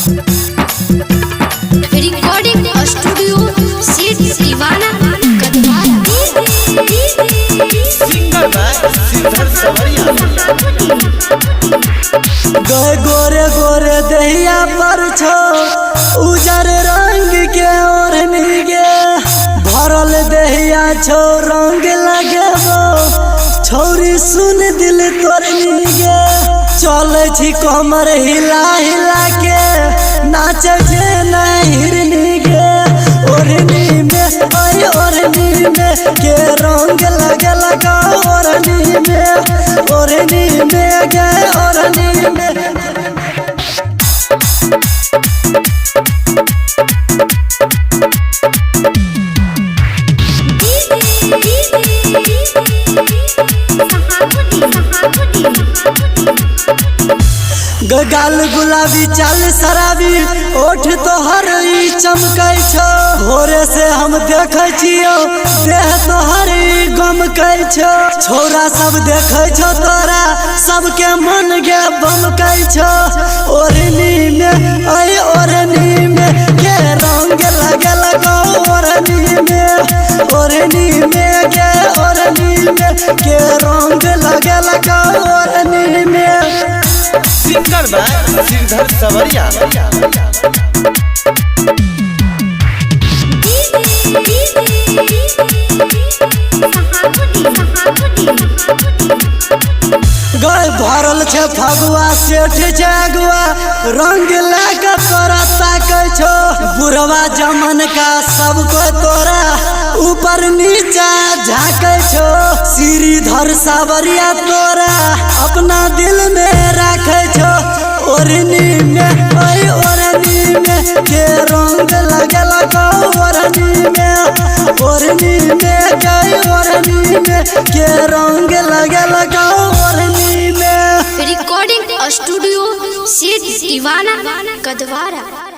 Recording studio Seth Siwana Kadwara. Singer by Siddharth Sawariya. गए गोरे गोरे दहिया पर छो उजर रंग के ओढ़नी गे, भरल दहिया छो रंग लगेबो छौरी सुन दिल तोड़नी गे। चलै छी कमर हिला हिला के नाचै छै नहीं हिरनी गे, ओढ़नी में अरे ओढ़नी में के रंग लगे लगा, ओढ़नी में ओढ़नी में गे ओढ़नी में। गाल गुलाबी चाल शराबी ओठ तोहर ई चमकै छौ, भोरे से हम देखै छियौ देह तोहर ई गमकै छौ। छौरा सब देखै छौ तोरा सबके मन गे बमकै छौ, ओढ़नी में ऐ ओढ़नी में के रंग लगे लगो, ओढ़नी में ओढ़नी में गे ओढ़नी में के रंग लगे लगो ओढ़नी में। Singer by Siddharth Sawariya. गए भरल छे फगुआ सेठ छे अगुआ रंग लए के तोरा ताकै छौ, बुढ़वा जमन का सब कोई तोरा ऊपर नीचा झाकै छौ। श्रीधर सावरिया तोरा अपना दिल में राखै छौ, ओढ़नी में ऐ ओढ़नी में के रंग लगे लगो, ओढ़नी में ओढ़नी में के ओढ़नी में के रंग लगे लगो ओढ़नी में। Recording studio Seth Siwana Kadwara.